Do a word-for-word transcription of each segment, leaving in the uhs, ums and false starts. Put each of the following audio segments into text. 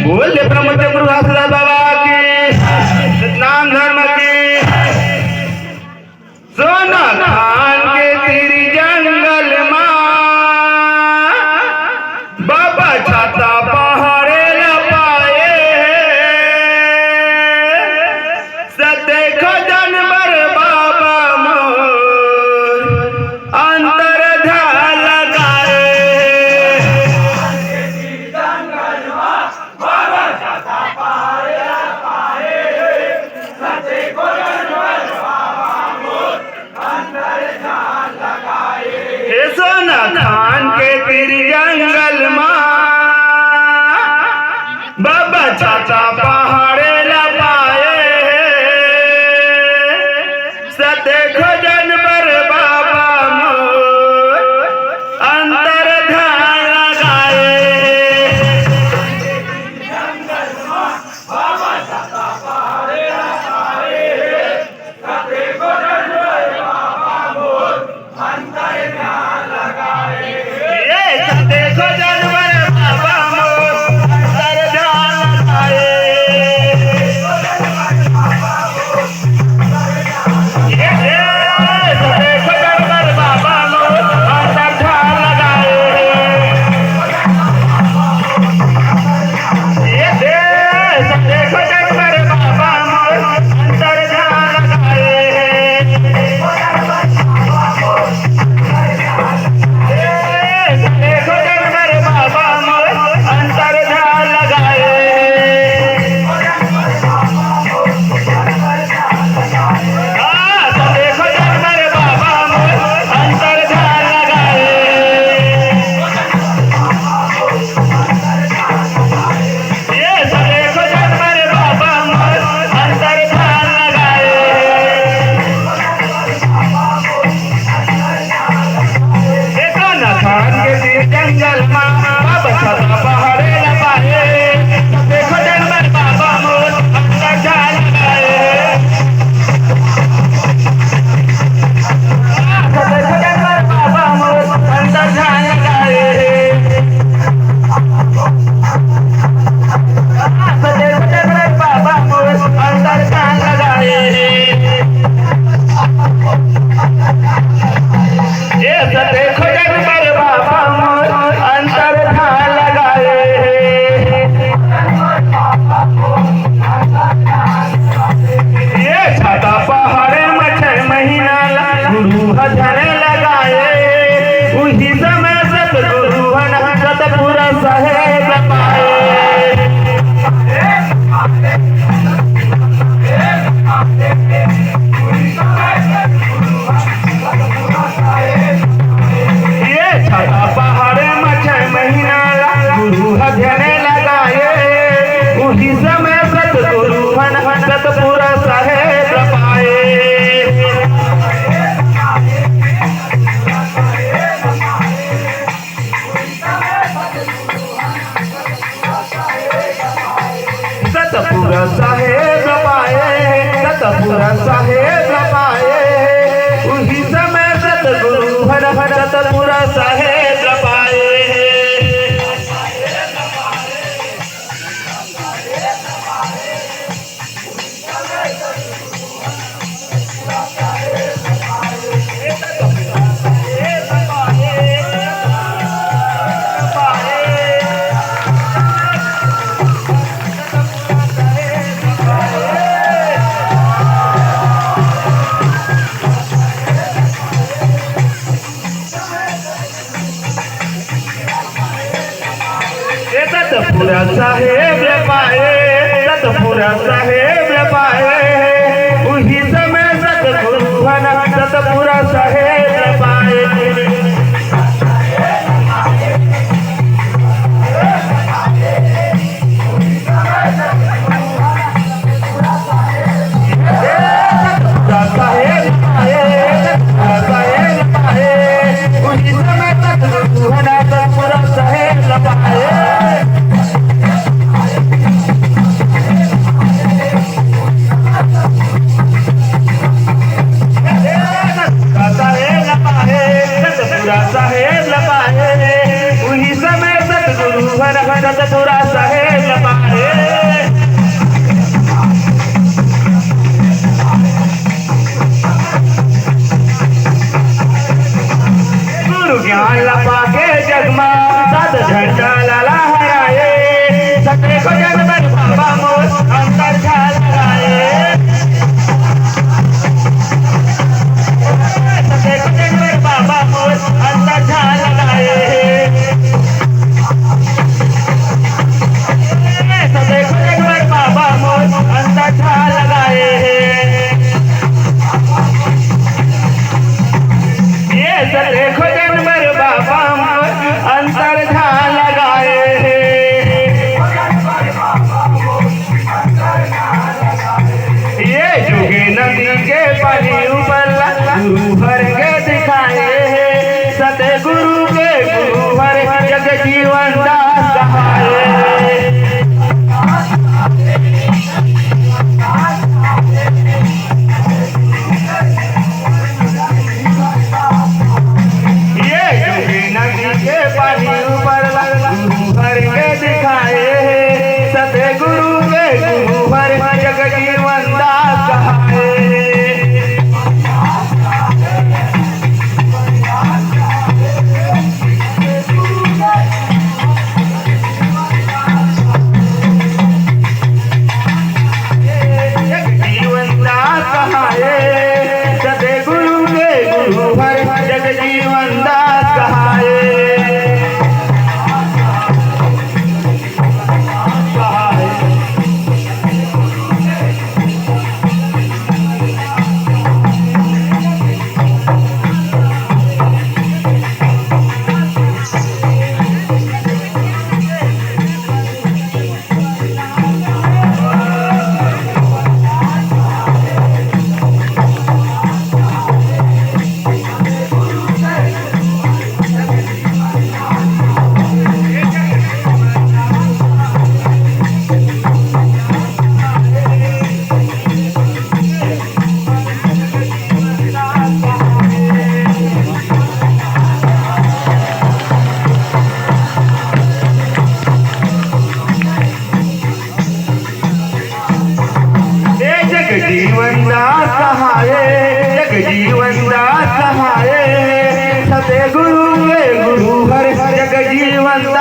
बोल दे प्रमुख गुरु घासीदास बाबा की, सतनाम धर्म की। सोना खान के तीर जंगल मा बाबा छाता पहाड़े ला पाए। सत खोजन बर बाबा मोर अंतर ध्यान लगाए। हे सोना खान के तीर जंगल मा बाबा छाता पहाड़े ला पाए। सत खोजन बर बाबा मोर अंतर ध्यान लगाए। ये सत खोजन बर बाबा मोर अंतर ध्यान लगाए। ये, ये सत खोजन बर बाबा मोर अंतर ध्यान लगाए। ये, ये सत खोजन बर बाबा मोर अंतर ध्यान लगाए। जंगल मा बाबा छाता पहाड़े ला पाए। सत खोजन बर बाबा मोर अंतर ध्यान लगाए। सत खोजन बर बाबा मोर अंतर ध्यान लगाए। सत खोजन बर बाबा मोर अंतर ध्यान लगाए। ये सत खोजन बर बाबा मोर अंतर ध्यान लगाए। ये छाता पहाड़े म छह महीना ला गुरु ह ध्यान लगाए। उही समय सतगुरु ह न सतपुरा साहेब पाए। ये छाता पहाड़े म छह महीना ला गुरु ह ध्यान लगाए। उही समय सतगुरु ह न सतपुरा साहेब पाए। सतपुरा साहेब पाए, सतपुरा साहेब पाए। उही समय सतगुरु ह न सतपुरा साहेब पाए। ए सतपुरा साहेब ल पाए, सतपुरा साहेब ल पाए, उही समय सतगुरु ह न सतपुरा साहेब ल पाए। साहेब ल पाए, उही समय सतगुरु ह न सतपुरा साहेब ल पाए।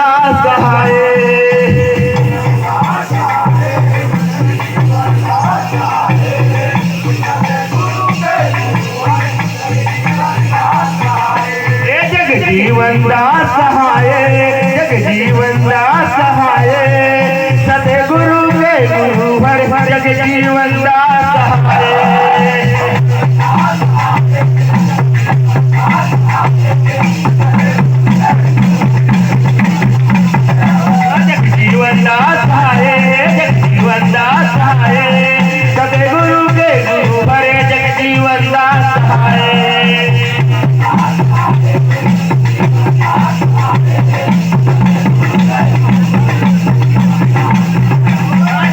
सहाय। हे जगजीवन दास सहाय, जगजीवन दास सहाय, सतगुरु के गुरु हर जगजीवन दास सहाय। जगजीवन दास सहाय, जगजीवन दास सहाय, सतगुरु के गुरु हर जगजीवन दास सहाय।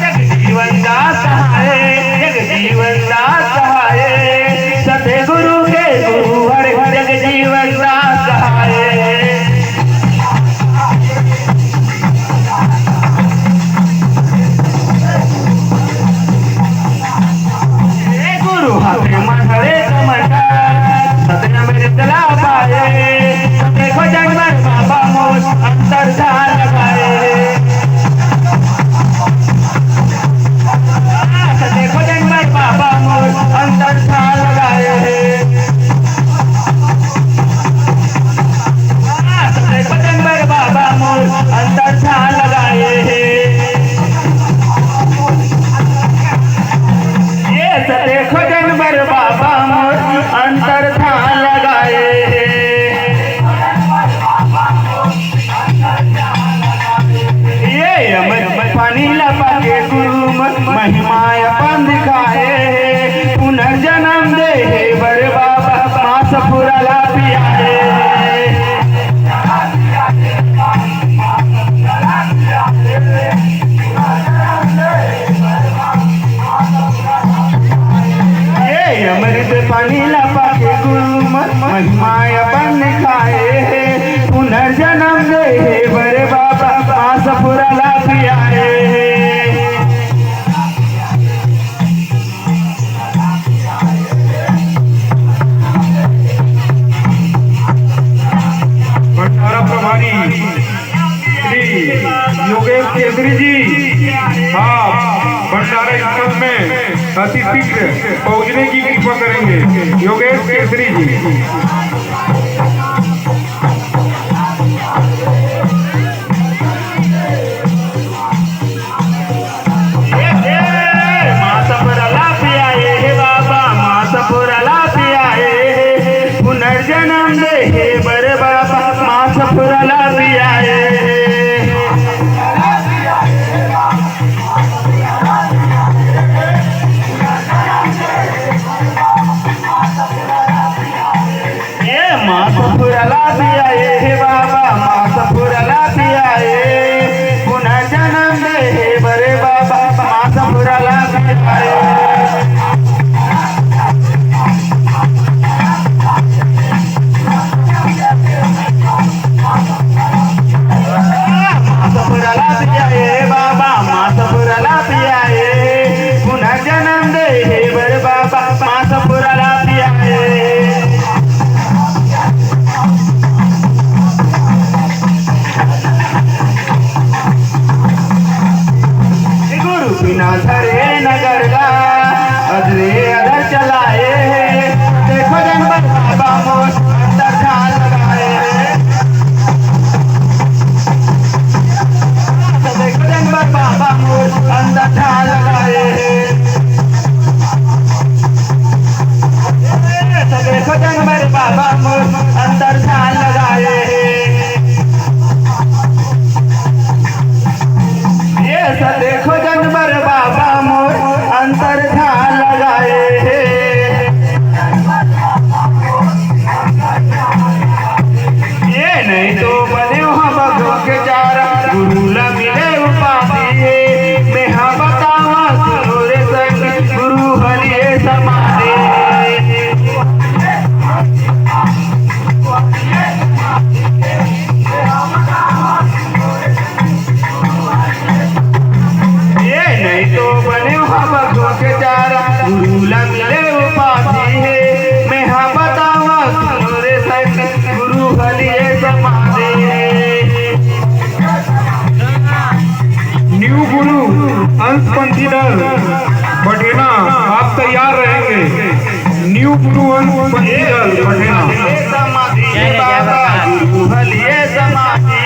जगजीवन दास सहाय, जगजीवन दास सहाय, सतगुरु के गुरु हर जगजीवन दास सहाय। हे गुरु हाथे म धरे कमंडल, सतनाम रे चला पाए, सते को जंगल बाबा मोर अंतर ध्यान लगाए। सते को जंगल बाबा मोर अंतर ध्यान लगाए। सते को जंगल बाबा मोर अंतर ध्यान लगाए। ये सते को जंगल बाबा मोर अंतर ध्यान लगाए। ये अमृत पानी ला पाके गुरु म-, महिमा अपन दिखाए। पुनर्जन्म दे हे बर बाबा, मास पूरा ला पियाए। ये अमृत पानी ला पाके गुरु म-, महिमा अपन दिखाए हे। पुनर्जन्म दे हे बड़े बाबा, मास पूरा ला पियाए हे। भंडारा प्रभारी श्री योगेश केसरी जी, आप भंडारा स्थल में अति शीघ्र पहुंचने की कृपा करेंगे। योगेश केसरी जी। मास पूरा ला पियाए हे बाबा, मास पूरा ला पियाए हे, पुनर्जन्म दे हे बड़े बाबा, मास पूरा ला पियाए हे। ए मास पूरा ला पियाए हे बाबा, मास पूरा ला पियाए, पुनर्जन्म दे हे बड़े बाबा, मास पूरा ला पियाए। मास पूरा ला पियाए बाबा, मास पूरा ला पियाए, पुनर्जन्म दे हे बड़े बाबा, मास पूरा ला पियाए। गुरु बिना धरे नगर ला, अधरे अधर चलाए हे। देखो जंगल बाबा मोर अंतर ध्यान लगाए हे। देखो जंगल बाबा मोर अंतर ध्यान लगाए हे। देखो जंगल बाबा मोर अंतर ध्यान लगाए हे। ये सत देखो जंगल बाबा मोर अंतर ध्यान लगाए हे। ये नहीं तो बने वहाँ बगो के चारा, गुरु ला मिले उपाधि हे। मैं हाँ बतावा सुनो रे संग, गुरु हरिये समाधि। ये नहीं तो बने हवा के चारा, गुरु ला मिले उपाधि हे। मैं हाँ बतावा सुनो रे संग, गुरु हरिये समाधि हे। हंसपंथी दल बठेना, आप तैयार रहेंगे। न्यू गुरु हंसपंथी दल बठेना। ये समाधि हे बाबा गुरु हलिए समाधि,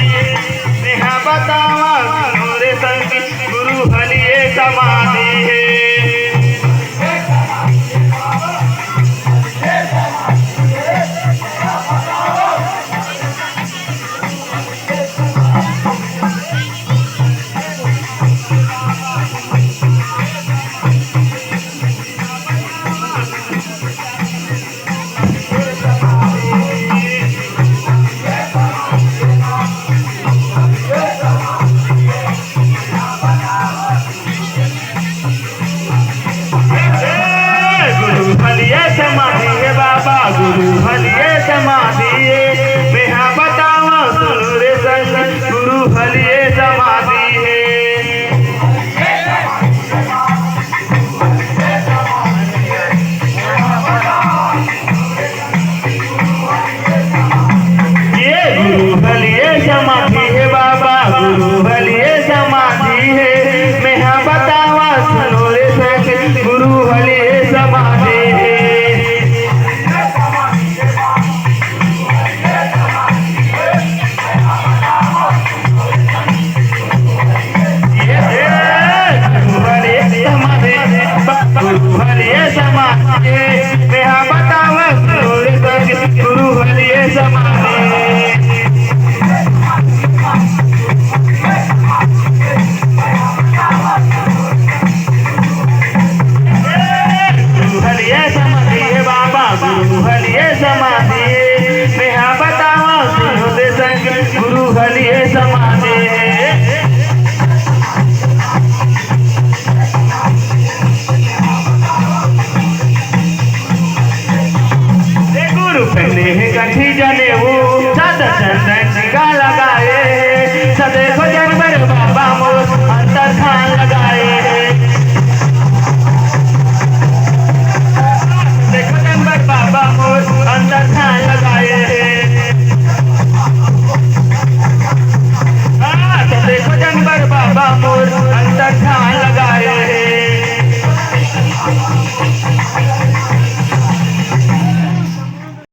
मेहा बतावा सुनो रे संगी, गुरु हलिए समाधि हे। गुरु हलिए समाधि हे बाबा, गुरु हलिए समाधि हे, मेहा बतावा सुनो रे संगी, गुरु हलिए समाधि हे। ये गुरु हलिए समाधि हे बाबा, गुरु हलिए समाधि हे, मेहा बतावा सुनो रे संगी, गुरु हलिए समाधि हे। ये गुरु हलिए समाधि, गुरु हलिए समाधि, मेहा बतावा सुनो रे संगी, गुरु हलिए समाधि। गुरु हलिए समाधि हे बाबा, गुरु हलिए समाधि हे, मेहा बतावा सुनो रे संगी, गुरु हलिए समाधि हे। ए गुरु पहने हे कंठी जनेऊ, सादा चंदन टीका लगाए हे, सदे भजन बर बाबा मोर अंतर ध्यान लगाए हे। सदे भजन बर बाबा मोर अंतर ध्यान लगाए हे। हाँ, सदे भजन बर बाबा मोर